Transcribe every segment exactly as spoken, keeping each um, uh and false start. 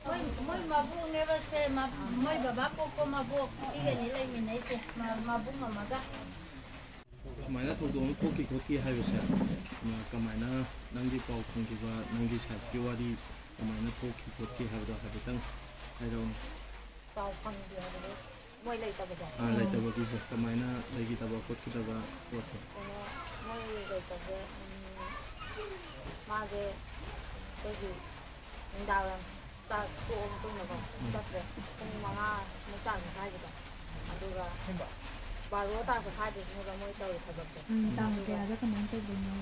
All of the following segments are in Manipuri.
ꯃꯣꯏ, ꯃꯣꯏ ꯃꯕꯣꯛꯅꯦꯕ ꯁꯦ, ꯃ-, ꯃꯣꯏ ꯕꯕꯥ ꯄꯣꯛꯄ ꯃꯕꯣꯛ, ꯁꯤꯒꯅꯤ ꯂꯩꯃꯤꯟꯅꯩꯁꯦ, ꯃ-, ꯃꯕꯨꯡ ꯑꯃꯒ꯫ ꯁꯨꯃꯥꯏꯅ ꯊꯧꯗꯣꯛ ꯑꯃ ꯊꯣꯛꯈꯤ ꯈꯣꯠꯈꯤ ꯍꯥꯏꯕꯁꯦ, ꯑ, ꯀꯃꯥꯏꯅ ꯅꯪꯒꯤ ꯄꯥꯎ ꯐꯪꯈꯤꯕ, ꯅꯪꯒꯤ ꯁꯥꯏꯠꯀꯤ ꯋꯥꯔꯤ ꯀꯃꯥꯏꯅ ꯊꯣꯛꯈꯤ ꯈꯣꯠꯈꯤ ꯍꯥꯏꯕꯗꯣ ꯍꯥꯏꯐꯦꯠꯇꯪ ꯍꯥꯏꯔꯛꯎꯅꯦ꯫ ꯄꯥꯎ ꯐꯪꯈꯤ ꯍꯥꯏꯕꯗꯤ ꯃꯣꯏ ꯂꯩꯇꯕꯁꯦ? ꯑꯥ, ꯂꯩꯇꯕꯒꯤꯁꯦ, ꯀꯃꯥꯏꯅ ꯂꯩꯈꯤꯗꯕ ꯈꯣꯠꯈꯤꯗꯕ ꯄꯣꯠꯇꯣ? ꯀꯩꯅꯣ, ꯃꯣꯏ ꯂꯩꯇꯕꯁꯦ, ꯎꯝ, ꯃꯥꯁꯦ ꯑꯩꯈꯣꯏꯒꯤ ꯅꯨꯡꯗꯥꯡ ꯋꯥꯏꯔꯝ ꯆꯥꯛ ꯇꯣꯛꯑ ꯃꯇꯨꯡꯗꯀꯣ, ꯎꯝ꯫ ꯆꯠꯇ꯭ꯔꯦ꯫ ꯄꯨꯡ ꯃꯉꯥꯃꯨꯛ ꯇꯥꯔꯛꯄ ꯁ꯭ꯋꯥꯏꯁꯤꯗ꯫ ꯑꯗꯨꯒ ꯕꯥꯔꯣ ꯇꯥꯔꯛꯄ ꯁ꯭ꯋꯥꯏꯗꯅꯦꯕ ꯃꯣꯏ ꯇꯧꯔꯤ ꯊꯕꯛꯁꯦ꯫ ꯎꯝ, ꯇꯥꯡ ꯑꯗꯨꯒ ꯀꯌꯥꯗ ꯀꯃꯥꯏꯅ ꯇꯧꯗꯣꯏꯅꯣ?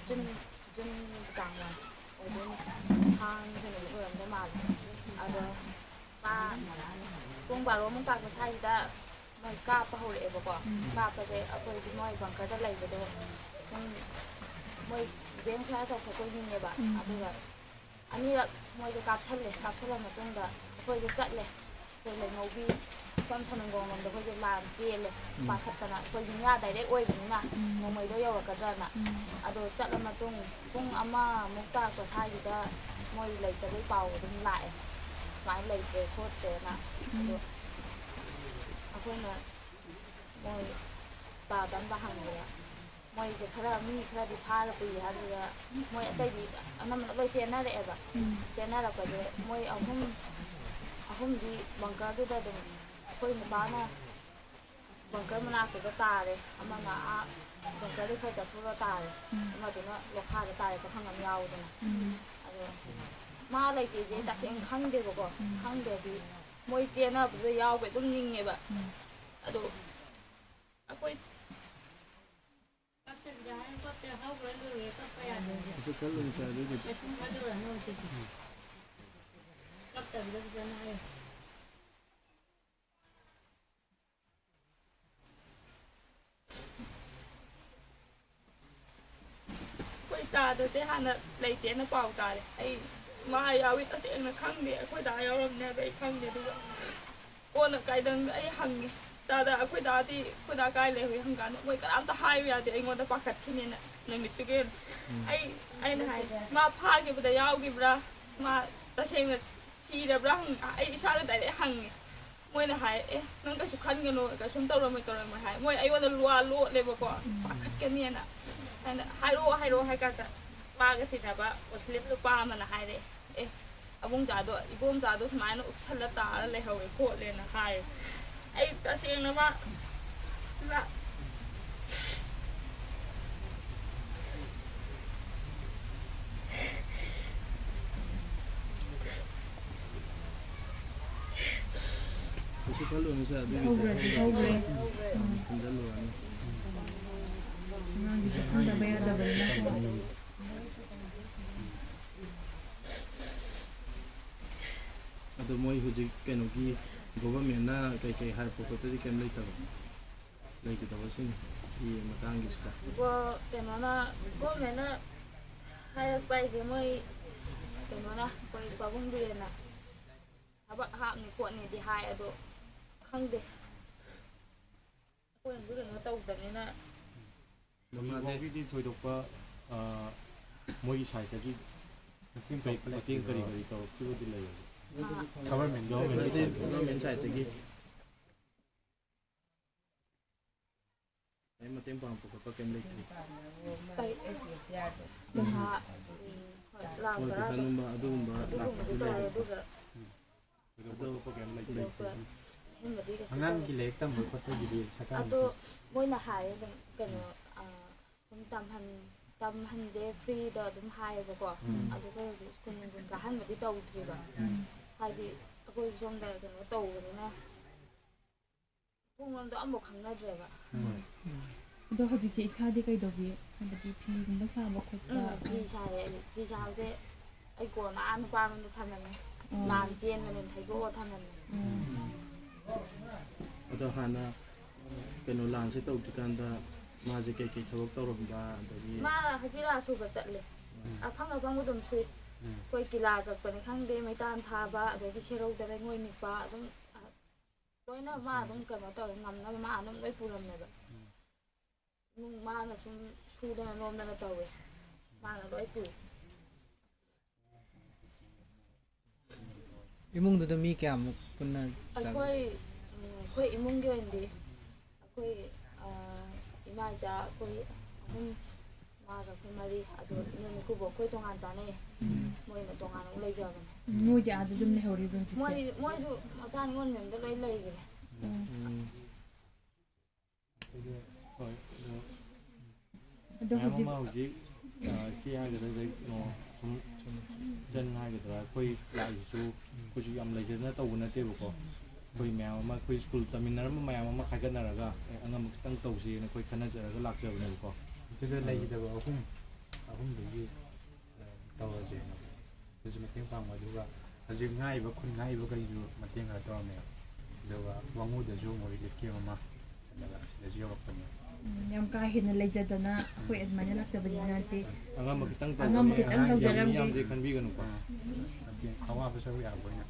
ꯖꯨꯟ, ꯖꯨꯟ ꯇꯥꯡ ꯋꯥꯟ ꯑꯣꯏꯗꯣꯏꯅꯤ꯫ ꯊꯥꯡꯖ ꯅꯨꯃꯤꯠ ꯑꯣꯏꯔꯝꯗꯧ ꯃꯥꯜꯂꯦ꯫ ꯑꯗꯣ ꯃꯥ ꯄꯨꯡ ꯕꯥꯔꯣꯃꯨꯛ ꯇꯥꯔꯛꯄ ꯁ꯭ꯋꯥꯏꯁꯤꯗ ꯃꯣꯏ ꯀꯥꯞꯄ ꯍꯧꯔꯛꯑꯦꯕꯀꯣ꯫ ꯎꯝ꯫ ꯀꯥꯞꯄꯁꯦ ꯑꯩꯈꯣꯏꯒꯤ ꯃꯣꯏ ꯕꯪꯀꯔꯗ ꯂꯩꯕꯗꯣ ꯁꯨꯝ ꯃꯣꯏ ꯚꯦꯟ ꯈꯔ ꯇꯧꯊꯣꯛꯄꯒꯤꯅꯦꯕ꯫ ꯎꯝ꯫ ꯑꯗꯨꯒ ꯑꯅꯤꯔꯛ ꯃꯣꯏꯗ ꯀꯥꯞꯁꯜꯂꯦ꯫ ꯀꯥꯞꯁꯜꯂ ꯃꯇꯨꯡꯗ ꯑꯩꯈꯣꯏꯁꯦ ꯆꯠꯂꯦ꯫ ꯑꯩꯈꯣꯏ ꯂꯩꯉꯧꯕꯤ ꯁꯣꯝ ꯁꯅꯪꯒꯣꯡ ꯂꯣꯝꯗ ꯑꯩꯈꯣꯏꯁꯦ ꯂꯥꯟ ꯆꯦꯜꯂꯦ꯫ ꯎꯝ꯫ ꯄꯥꯈꯠꯇꯅ ꯑꯩꯈꯣꯏ ꯅꯤꯡꯌꯥ ꯗꯥꯏꯔꯦꯛ ꯑꯣꯏꯕꯅꯤꯅ ꯎꯝ꯫ ꯅꯣꯡꯃꯩꯗꯣ ꯌꯧꯔꯛꯀꯗ꯭ꯔꯅ꯫ ꯎꯝ꯫ ꯑꯗꯣ ꯆꯠꯂ ꯃꯇꯨꯡ ꯄꯨꯡ ꯑꯃꯃꯨꯛ ꯇꯥꯔꯛꯄ ꯁ꯭ꯋꯥꯏꯒꯤꯗ ꯃꯣꯏ ꯂꯩꯇꯕꯩ ꯄꯥꯎ ꯑꯗꯨꯝ ꯂꯥꯛꯑꯦ, ꯁꯨꯃꯥꯏꯅ ꯂꯩꯇ꯭ꯔꯦ ꯈꯣꯠꯇ꯭ꯔꯦꯅ꯫ ꯎꯝ꯫ ꯑꯗꯣ ꯑꯩꯈꯣꯏꯅ ꯃꯣꯏ ꯇꯥꯗ ꯑꯝꯗ ꯍꯪꯕꯗ ꯃꯣꯏꯁꯦ ꯈꯔ, ꯃꯤ ꯈꯔꯗꯤ ꯐꯥꯔ ꯄꯨꯏ ꯍꯥꯏꯕꯗꯨꯗ ꯃꯣꯏ ꯑꯇꯩꯗꯤ ꯑꯅꯝꯕꯅ ꯂꯣꯏ ꯆꯦꯟꯅꯔꯛꯑꯦꯕ꯫ ꯎꯝ꯫ ꯆꯦꯟꯅꯔꯛꯄꯁꯦ ꯃꯣꯏ ꯑꯍꯨꯝ, ꯑꯍꯨꯝꯗꯤ ꯕꯪꯀꯔꯗꯨꯗ ꯑꯗꯨꯝ, ꯑꯩꯈꯣꯏ ꯅꯨꯄꯥꯅ ꯕꯪꯀꯔ ꯃꯅꯥꯛꯇꯨꯗ ꯇꯥꯔꯦ, ꯑꯃꯅ ꯑꯥ ꯕꯪꯀꯔꯗꯩ ꯈꯔ ꯆꯠꯊꯣꯛꯑ ꯇꯥꯔꯦ, ꯎꯝ꯫ ꯑꯃꯗꯨꯅ ꯂꯣꯈꯥꯗ ꯇꯥꯔꯦ, ꯄꯥꯈꯪ ꯑꯃ ꯌꯥꯎꯗꯅ꯫ ꯎꯝ꯫ ꯑꯗꯣ ꯃꯥ ꯂꯩꯇꯦꯁꯦ ꯇꯁꯦꯡꯅ ꯈꯪꯗꯦꯕꯀꯣ꯫ ꯎꯝ꯫ ꯈꯪꯗ꯭ꯔꯗꯤ ꯃꯣꯏ ꯆꯦꯟꯅꯕꯗꯨꯗ ꯌꯥꯎꯕꯩ ꯑꯗꯨꯝ ꯅꯤꯡꯉꯦꯕ꯫ ꯎꯝ꯫ ꯑꯗꯣ ꯑꯩꯈꯣꯏ ꯀꯞꯇꯕꯤꯗ ꯍꯥꯏꯌꯨ, ꯀꯞꯇ ꯍꯧꯈ꯭ꯔ ꯂꯣꯏꯔꯦ, ꯀꯞꯄ ꯌꯥꯗꯦ ꯍꯧꯖꯤꯛ꯫ ꯍꯧꯖꯤꯛ ꯀꯞ ꯂꯣꯏꯔꯦ, ꯀꯞꯄ ꯌꯥꯗꯦ ꯍꯧꯖꯤꯛ꯫ ꯀꯩꯁꯨ ꯈꯜꯂꯨꯔꯅꯨ ꯍꯧꯖꯤꯛꯇꯤ꯫ ꯎꯝ꯫ ꯀꯞꯇꯕꯤꯗ ꯐꯖꯅ ꯍꯥꯏꯌꯨ꯫ ꯑꯗꯨꯗꯤ ꯍꯥꯟꯅ ꯂꯩꯇꯦꯅ ꯄꯥꯎ ꯇꯥꯔꯦ꯫ ꯑꯩ ꯃꯥ ꯌꯥꯎꯏ ꯇꯁꯦꯡꯅ ꯈꯪꯗꯦ, ꯑꯩꯈꯣꯏ ꯗꯥ ꯌꯥꯎꯔꯝꯅꯦ ꯍꯥꯏꯕ ꯑꯩ ꯈꯪꯗꯦ꯫ ꯑꯗꯨꯒ ꯀꯣꯟꯅ ꯀꯥꯏꯗꯪꯗ ꯑꯩ ꯍꯪꯉꯦ꯫ ꯇꯥꯗ ꯑꯩꯈꯣꯏ ꯗꯥꯗꯤ, ꯑꯩꯈꯣꯏ ꯗꯥ ꯀꯥꯏ ꯂꯩꯍꯧꯏ ꯍꯪꯀꯥꯟꯗ ꯃꯣꯏ ꯀꯅꯥꯝꯇ ꯍꯥꯏꯕ ꯌꯥꯗꯦ, ꯑꯩꯉꯣꯟꯗ ꯄꯥꯈꯠꯈꯤꯅꯦꯅ ꯅꯨꯃꯤꯠꯇꯨꯒꯤ ꯑꯣꯏꯅ꯫ ꯑꯩ, ꯑꯩꯅ ꯍꯥꯏ, "ꯃꯥ ꯐꯥꯈꯤꯕꯗ ꯌꯥꯎꯈꯤꯕ꯭ꯔꯥ? ꯃꯥ ꯇꯁꯦꯡꯅ ꯁꯤꯔꯕ꯭ꯔꯥ?" ꯍꯪ-, ꯑꯩ ꯏꯁꯥꯗ ꯗꯥꯏꯔꯦꯛ ꯍꯪꯉꯦ꯫ ꯃꯣꯏꯅ ꯍꯥꯏ, "ꯑꯦ, ꯅꯪ ꯀꯩꯁꯨ ꯈꯟꯒꯅꯨ, ꯀꯩꯁꯨꯝ ꯇꯧꯔꯝꯃꯣꯏ, ꯇꯧꯔꯝꯃꯣꯏ" ꯍꯥꯏ꯫ ꯃꯣꯏ ꯑꯩꯉꯣꯟꯗ ꯂꯨꯋꯥ ꯂꯣꯠꯂꯦꯕꯀꯣ, ꯄꯥꯈꯠꯀꯅꯤꯅ꯫ ꯑꯩꯅ, "ꯍꯥꯏꯔꯛꯑꯣ, ꯍꯥꯏꯔꯛꯑꯣ" ꯍꯥꯏ ꯀꯥꯟꯗ ꯃꯥꯒ ꯇꯤꯟꯅꯕ ꯃꯨꯁꯂꯤꯝ ꯅꯨꯄꯥ ꯑꯃꯅ ꯍꯥꯏꯔꯛꯑꯦ, "ꯑꯦ, ꯑꯕꯨꯡꯖꯥꯗꯣ, ꯏꯕꯣꯝꯆꯥꯗꯣ ꯁꯨꯃꯥꯏꯅ ꯎꯞꯁꯜꯂ ꯇꯥꯔ ꯂꯩꯍꯧꯋꯦ ꯈꯣꯠꯂꯦꯅ" ꯍꯥꯏ꯫ ꯑꯩ ꯇꯁꯦꯡꯅ ꯃꯥ, ꯃꯥ ꯀꯩꯁꯨ ꯈꯜꯂꯨꯅꯨꯁꯦ, ꯑꯗꯨꯒꯤꯗꯤ ꯍꯧꯈ꯭ꯔꯗꯤ ꯍꯧꯈ꯭ꯔꯦ꯫ ꯎꯝ, ꯈꯟꯖꯜꯂꯨꯔꯅꯨ꯫ ꯑꯉꯥꯡꯒꯤꯁꯨ ꯈꯟꯗꯕ ꯌꯥꯗꯕꯅꯤꯅꯀꯣ꯫ ꯑꯗꯣ ꯃꯣꯏ ꯍꯧꯖꯤꯛ ꯀꯩꯅꯣꯒꯤ ꯒꯣꯚꯔꯟꯃꯦꯟꯠꯅ ꯀꯩꯀꯩ ꯍꯥꯏꯔꯛꯄ ꯈꯣꯠꯄꯗꯤ ꯀꯩꯝ ꯂꯩꯇꯕ? ꯂꯩꯈꯤꯗꯕꯁꯤꯡꯒꯤ ꯃꯇꯥꯡꯒꯤꯁꯤꯗ? ꯒꯣ-, ꯀꯩꯅꯣꯅ, ꯒꯣꯚꯔꯟꯃꯦꯟꯠꯅ ꯍꯥꯏꯔꯛꯄ ꯍꯥꯏꯁꯦ, ꯃꯣꯏ ꯀꯩꯅꯣꯅ, ꯑꯩꯈꯣꯏ ꯄꯥꯕꯨꯡ ꯕꯤꯔꯦꯟꯅ ꯊꯕꯛ ꯍꯥꯞꯅꯤ ꯈꯣꯠꯅꯤꯗꯤ ꯍꯥꯏ, ꯑꯗꯣ ꯈꯪꯗꯦ꯫ ꯑꯩꯈꯣꯏꯅꯁꯨ ꯀꯩꯅꯣ ꯇꯧꯗꯕꯅꯤꯅ꯫ ꯑꯗꯣ ꯃꯥꯁꯦ ꯍꯧꯖꯤꯛꯐꯥꯎꯒꯤꯗꯤ ꯊꯣꯏꯗꯣꯛꯄ, ꯑ, ꯃꯣꯏꯒꯤ ꯁꯥꯏꯠꯇꯒꯤ ꯃꯇꯦꯡ ꯀꯔꯤ ꯀꯔꯤ ꯇꯧꯔꯛꯈꯤꯕꯗꯤ ꯂꯩꯔꯦ? ꯒꯚꯔꯟꯃꯦꯟ, ꯒꯚꯔꯟꯃꯦꯟ ꯁꯥꯏꯠꯇꯒꯤ꯫ ꯑꯩ ꯃꯇꯦꯡ ꯄꯥꯡꯉꯛꯄ ꯈꯣꯠꯄ ꯀꯩꯝ ꯂꯩꯇ꯭ꯔꯤ꯫ ꯀꯩ, ꯄꯩꯁꯥ, ꯎꯝ, ꯍꯣꯏ, ꯂꯥꯛ ꯍꯣꯏ, ꯇꯔꯥ ꯄꯩꯁꯥꯒꯨꯝꯕ ꯑꯗꯨꯒꯨꯝꯕ ꯑꯗꯨꯒꯨꯝꯕꯗꯤ ꯂꯥꯛꯄꯗꯤ ꯇꯧꯔꯦ, ꯂꯩꯔꯦ꯫ ꯑꯗꯨꯒ ꯑꯗꯣ ꯊꯣꯏꯗꯣꯛꯄ ꯀꯩꯝ ꯂꯩꯇ꯭ꯔꯤ꯫ ꯊꯣꯏꯗꯣꯛꯄ ꯑꯍꯦꯟꯕꯗꯤ ꯀꯩꯁꯨ ꯑꯉꯥꯡꯒꯤ ꯇꯧꯗꯦ꯫ ꯂꯥꯏꯔꯤꯛ ꯇꯝꯕ ꯈꯣꯠꯄꯒꯤꯗꯤ ꯁꯔꯀꯥꯔꯅ ꯑꯗꯣ ꯃꯣꯏꯅ ꯍꯥꯏꯌꯦ ꯑꯗꯨꯝ, ꯀꯩꯅꯣ, ꯎꯝ꯫ ꯑ, ꯁꯨꯝ ꯇꯝꯍꯟ-, ꯇꯝꯍꯟꯁꯦ ꯐ꯭ꯔꯤꯗ ꯑꯗꯨꯝ ꯍꯥꯏꯌꯦꯕꯀꯣ꯫ ꯎꯝ꯫ ꯑꯗꯨꯒ ꯍꯧꯖꯤꯛ ꯁ꯭ꯀꯨꯜ ꯅꯨꯡꯒꯨꯜ ꯀꯥꯍꯟꯕꯗꯤ ꯇꯧꯗ꯭ꯔꯤꯕ꯫ ꯎꯝ꯫ ꯍꯥꯏꯗꯤ ꯑꯩꯈꯣꯏ ꯁꯣꯝꯗ ꯀꯩꯅꯣ ꯇꯧꯕꯅꯤꯅ꯫ ꯃꯐꯝ ꯃꯔꯣꯝꯗꯣ ꯑꯝꯐꯥꯎ ꯈꯪꯅꯗ꯭ꯔꯦꯕ꯫ ꯎꯝ꯫ ꯑꯗꯣ ꯍꯧꯖꯤꯛꯁꯦ ꯏꯁꯥꯗꯤ ꯀꯩꯗꯧꯒꯦ? ꯍꯥꯏꯕꯗꯤ ꯐꯤꯒꯨꯝꯕ ꯁꯥꯕ ꯈꯣꯠꯄ? ꯎꯝ, ꯐꯤ ꯁꯥꯏꯌꯦ ꯑꯩ꯫ ꯐꯤ ꯁꯥꯕꯁꯦ ꯑꯩ ꯀꯣꯟꯅ ꯑꯥ ꯅꯨꯄꯥꯔꯣꯝꯗ ꯊꯝꯂꯝꯃꯦ꯫ ꯑꯣ꯫ ꯂꯥꯟ ꯆꯦꯟꯕꯅꯦꯅ ꯊꯩꯗꯣꯛꯑ ꯊꯝꯂꯝꯃꯦ꯫ ꯎꯝ꯫ ꯑꯗꯣ ꯍꯥꯟꯅ ꯀꯩꯅꯣ ꯂꯥꯟꯁꯦ ꯇꯧꯗ꯭ꯔꯤꯀꯥꯟꯗ ꯃꯥꯁꯦ ꯀꯩꯀꯩ ꯊꯕꯛ ꯇꯧꯔꯝꯕ, ꯑꯗꯒꯤ ꯃꯥ ꯍꯖꯤꯔꯥ ꯁꯨꯕ ꯆꯠꯂꯦ꯫ ꯑꯐꯪ ꯑꯐꯪꯕ ꯑꯗꯨꯝ ꯁꯨꯏ꯫ ꯑꯩꯈꯣꯏ ꯀꯤꯂꯥ ꯀꯛꯄꯅꯤ ꯈꯪꯗꯦ, ꯃꯩꯇꯥꯟ ꯊꯥꯕ, ꯑꯗꯒꯤ ꯁꯦꯔꯧꯗ ꯂꯩꯉꯣꯏ ꯅꯤꯛꯄ, ꯑꯗꯨꯝ ꯂꯣꯏꯅ ꯃꯥ ꯑꯗꯨꯝ ꯀꯩꯅꯣ ꯇꯧꯔꯦ, ꯉꯝꯅꯕ ꯃꯥ ꯑꯗꯨꯝ ꯂꯣꯏ ꯄꯨꯔꯝꯃꯦꯕ꯫ ꯏꯃꯨꯡ ꯃꯥꯅ ꯁꯨꯝ ꯁꯨꯗꯅ ꯅꯣꯝꯗꯅ ꯇꯧꯋꯦ, ꯃꯥꯅ ꯂꯣꯏ ꯄꯨꯏ꯫ ꯏꯃꯨꯡꯗꯨꯗ ꯃꯤ ꯀꯌꯥꯃꯨꯛ ꯄꯨꯟꯅ ꯆꯥꯕꯤ? ꯑꯩꯈꯣꯏ ꯎꯝ, ꯑꯩꯈꯣꯏ ꯏꯃꯨꯡꯒꯤ ꯑꯣꯏꯅꯗꯤ ꯑꯩꯈꯣꯏ ꯑ, ꯏꯃꯥ ꯏꯆꯥ ꯑꯩꯈꯣꯏ ꯑꯍꯨꯝ, ꯃꯥꯒ ꯑꯩꯈꯣꯏ ꯃꯔꯤ꯫ ꯑꯗꯣ ꯏꯅꯦꯝ ꯏꯀꯨꯕꯣꯛ ꯑꯩꯈꯣꯏ ꯇꯣꯉꯥꯟ ꯆꯥꯅꯩ, ꯃꯣꯏꯅ ꯇꯣꯉꯥꯟꯅ ꯑꯃꯨꯛ ꯂꯩꯖꯕꯅꯦ꯫ ꯃꯣꯏꯗꯤ ꯑꯥꯗ ꯑꯗꯨꯝ ꯂꯩꯍꯧꯔꯤꯕ꯭ꯔꯣ ꯍꯧꯖꯤꯛꯁꯦ? ꯃꯣꯏ ꯃꯣꯏꯁꯨ ꯃꯆꯥ ꯅꯤꯉꯣꯜ ꯃꯌꯨꯝꯗ ꯂꯣꯏ ꯂꯩꯈ꯭ꯔꯦ꯫ ꯎꯝ, ꯑꯗꯨꯗꯤ ꯍꯣꯏ ꯑꯗꯣ ꯑꯗꯣ ꯃꯌꯥꯝ ꯍꯧꯖꯤꯛ ꯑꯃ ꯍꯧꯖꯤꯛ ꯑ, ꯏꯆꯦ ꯍꯥꯏꯒꯗ꯭ꯔꯥ ꯂꯥꯏꯛ, ꯑꯣ, ꯁꯨꯝ ꯏꯆꯟ ꯍꯥꯏꯒꯗ꯭ꯔꯥ, ꯑꯩꯈꯣꯏ ꯂꯥꯛꯏꯁꯤꯁꯨ ꯑꯩꯈꯣꯏꯁꯨ ꯌꯥꯝ ꯂꯩꯖꯗꯅ ꯇꯧꯕ ꯅꯠꯇꯦꯕꯀꯣ꯫ ꯑꯩꯈꯣꯏ ꯃꯌꯥꯝ ꯑꯃ, ꯑꯩꯈꯣꯏ ꯁ꯭ꯀꯨꯜ ꯇꯝꯃꯤꯟꯅꯔꯝꯕ ꯃꯌꯥꯝ ꯑꯃ ꯈꯥꯏꯒꯠꯅꯔꯒ, ꯑꯦ, ꯑꯉꯝꯕ ꯈꯤꯇꯪ ꯇꯧꯁꯦꯅ ꯑꯩꯈꯣꯏ ꯈꯟꯅꯖꯔꯒ ꯂꯥꯛꯆꯕꯅꯦꯕꯀꯣ꯫ ꯑꯗꯨꯗ ꯂꯩꯈꯤꯗꯕ ꯑꯍꯨꯝ ꯑꯍꯨꯝꯗꯨꯒꯤ ꯑ, ꯇꯧꯔꯁꯦꯅ ꯑꯗꯨꯁꯨ ꯃꯇꯦꯡ ꯄꯥꯡꯕ꯫ ꯑꯗꯨꯒ ꯍꯧꯖꯤꯛ ꯉꯥꯛꯏꯕ, ꯈꯨꯟ ꯉꯥꯛꯏꯕꯈꯩꯁꯨ ꯃꯇꯦꯡ ꯈꯔ ꯇꯧꯔꯝꯃꯦ꯫ ꯑꯗꯨꯒ ꯋꯥꯉꯨꯗꯁꯨ ꯑꯃꯨꯛ ꯔꯤꯂꯤꯐ ꯀꯦꯝ ꯑꯃ ꯆꯠꯂꯒ ꯑꯁꯤꯗꯁꯨ ꯌꯧꯔꯛꯄꯅꯦ꯫ ꯎꯝ, ꯌꯥꯝ ꯀꯥ ꯍꯦꯟꯅ ꯂꯩꯖꯗꯅ ꯑꯩꯈꯣꯏ ꯑꯗꯨꯃꯥꯏꯅ ꯂꯥꯛꯆꯕꯅꯤ ꯅꯠꯇꯦ꯫ ꯑꯉꯝꯕ ꯈꯤꯇꯪ ꯑꯉꯝꯕ ꯇꯧꯕꯅꯦ, ꯈꯤꯇꯪ ꯑꯉꯥꯡ ꯌꯥꯝ ꯇꯧꯖꯔꯝꯒꯦ꯫ ꯌꯥꯝꯗꯦ ꯈꯟꯕꯤꯒꯅꯨꯀꯣ꯫ ꯃꯇꯦꯡ ꯑꯋꯥꯕ ꯁꯔꯨꯛ ꯌꯥꯕ ꯑꯣꯏꯅ